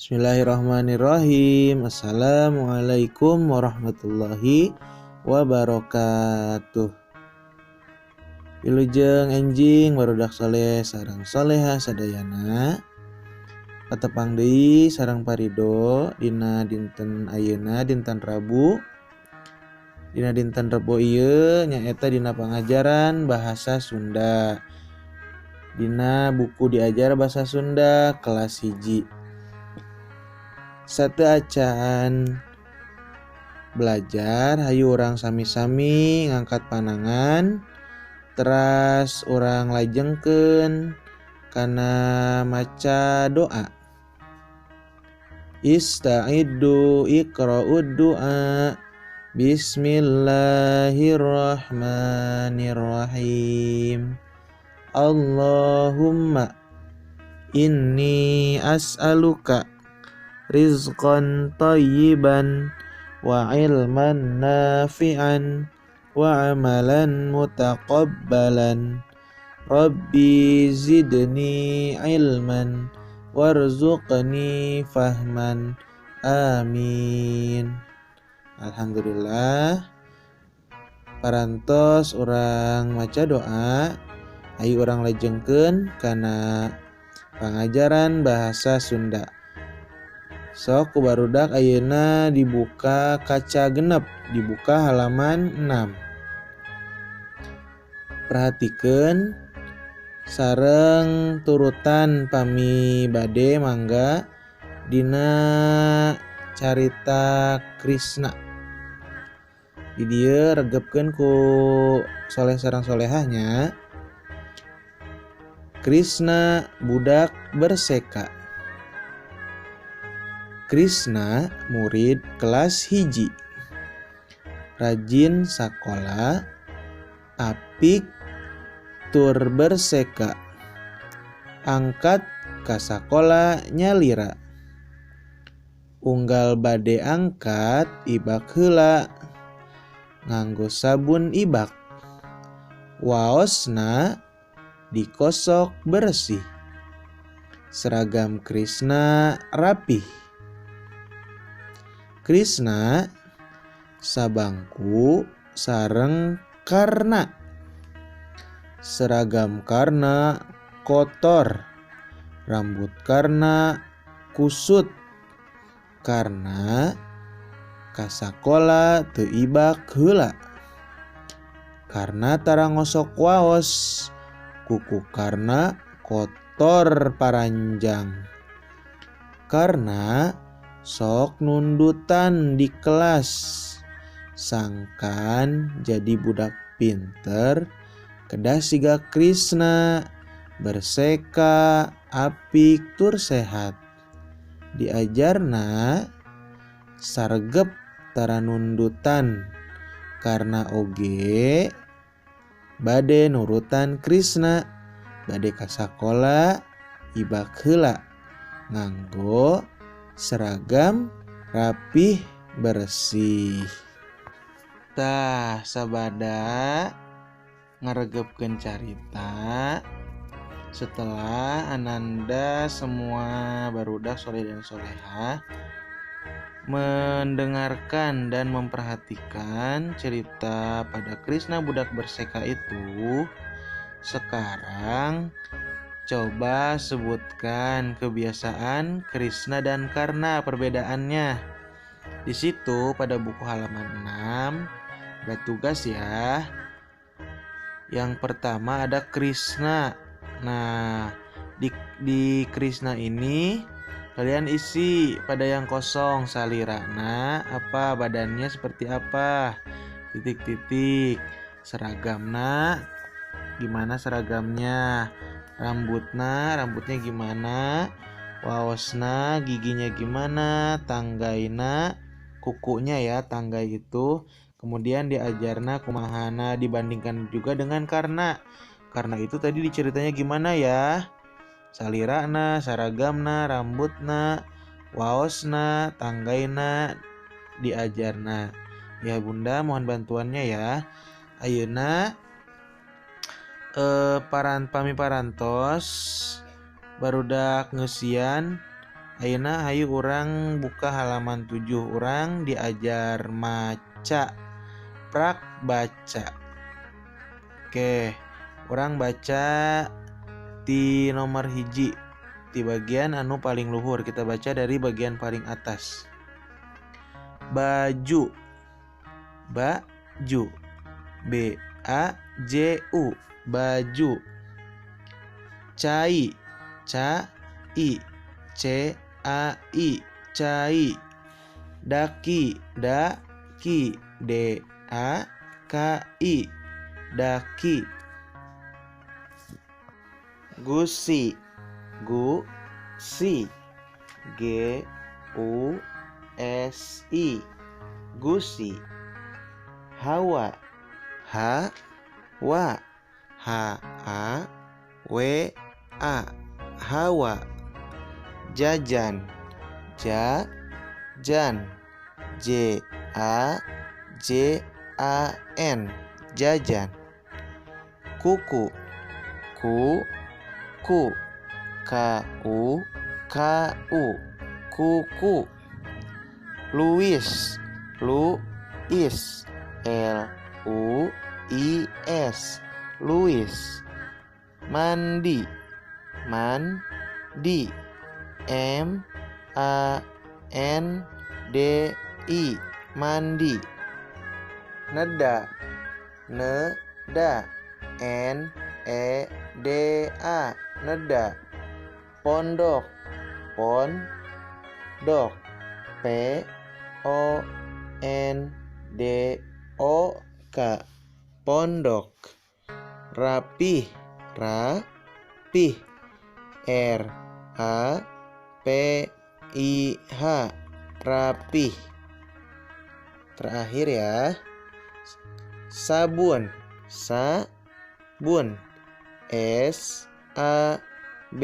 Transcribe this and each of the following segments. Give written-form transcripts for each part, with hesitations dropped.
Bismillahirrahmanirrahim. Assalamualaikum warahmatullahi wabarakatuh. Wilujeng enjing barudak soleh sareng soleha sadayana. Patepang deui sareng Parido dina dinten ayeuna dinten Rabu. Dina dinten Rebo ieu nyaeta dina pangajaran bahasa Sunda. Dina buku diajar bahasa Sunda kelas 1. Sateuacan belajar hayu urang sami-sami ngangkat panangan teras urang lajengkeun kana maca doa. Ista'iddu iqra'ud du'a. Bismillahirrahmanirrahim. Allahumma inni as'aluka rizqan thayyiban wa ilman nafi'an wa amalan mutaqabbalan. Rabbi zidni ilman warzuqni fahman. Amin. Alhamdulillah, parantos urang maca doa, ayo urang lajengkeun kana pangajaran bahasa Sunda. Sok ku barudak ayeuna dibuka kaca genep, dibuka halaman 6. Perhatikeun sareng turutan pami bade mangga dina carita Krisna. Di dieu regepkeun ku soleh sareng solehahnya. Krisna budak berseka. Krisna murid kelas 1. Rajin sakola, apik tur berseka. Angkat ka sakola nyalira. Unggal bade angkat ibak heula. Nganggo sabun ibak. Waosna dikosok bersih. Seragam Krisna rapih. Krisna sabangku sareng Karna. Seragam Karna kotor. Rambut Karna kusut. Karna kasakola teu ibak heula. Karna tara ngosok waos. Kuku Karna kotor paranjang. Karna sok nundutan di kelas. Sangkan jadi budak pinter kedah siga Krisna, berseka, apik tur sehat. Diajarna sargep tara nundutan karena oge bade nurutan Krisna, bade ka sakola ibak heula nganggo seragam rapih bersih. Tah sabada ngaregepkeun carita. Setelah ananda semua barudak soleh dan soleha mendengarkan dan memperhatikan cerita pada Krisna budak berseka itu, sekarang coba sebutkan kebiasaan Krisna dan Karna, perbedaannya. Di situ pada buku halaman 6 ada tugas ya. Yang pertama ada Krisna. Nah, di Krisna ini kalian isi pada yang kosong salirana apa, badannya seperti apa, titik-titik, seragamna gimana seragamnya, rambutna rambutnya gimana, waosna giginya gimana, tanggaina kukunya ya, tanggai itu. Kemudian diajarna kumahana, dibandingkan juga dengan Karna. Karena itu tadi diceritanya gimana ya? Salirana, saragamna, rambutna, waosna, tanggaina, diajarna. Ya bunda, mohon bantuannya ya. Ayeuna pami parantos barudak ngeusian Ayeuna hayu urang buka halaman 7, urang diajar maca prak baca. Oke, urang baca di nomor 1 di bagian anu paling luhur. Kita baca dari bagian paling atas. Baju, baju, B A J U, baju. Cai, ca I, C A I, cai. Daki, da ki, D A K I, daki. Gusi, gu si, G U S I, gusi. Hawa, H wa, H A W A, hawa. Jajan, ja jan, J A J A N, jajan. Kuku, ku ku, K U K U, kuku. Luis, lu is, L U I S, Luis. Mandi, mandi, M A N D I, mandi. Neda, neda, N E D A, neda. Pondok, pon dok, P O N D O K, pondok. Rapih, rapih, R A P I H, rapih. Terakhir ya, sabun, sabun, S A B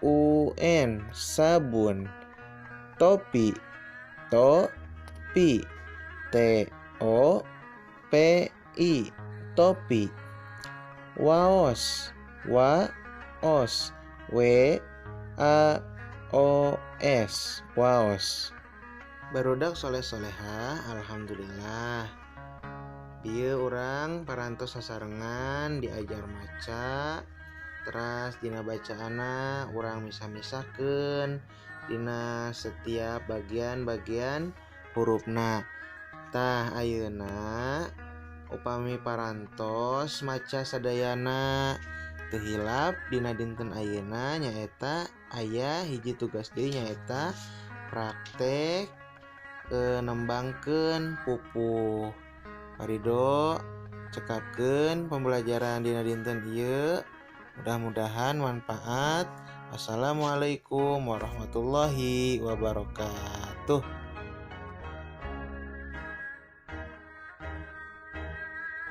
U N, sabun. Topi, topi, T O P I, topi. Waos, waos, W A O S, waos. Barudak soleh-soleha, alhamdulillah. Bieu urang parantos sasarengan diajar maca, teras dina bacaana urang misah-misahkeun dina setiap bagian-bagian hurufna. Tah ayeuna upami parantos maca sadayana teu hilap dina dinten ayeuna nyaeta aya hiji tugas deui nyaeta praktek nembangkeun pupuh. Parido cekapkeun pembelajaran dina dinten ieu. Mudah-mudahan manfaat. Wassalamualaikum warahmatullahi wabarakatuh.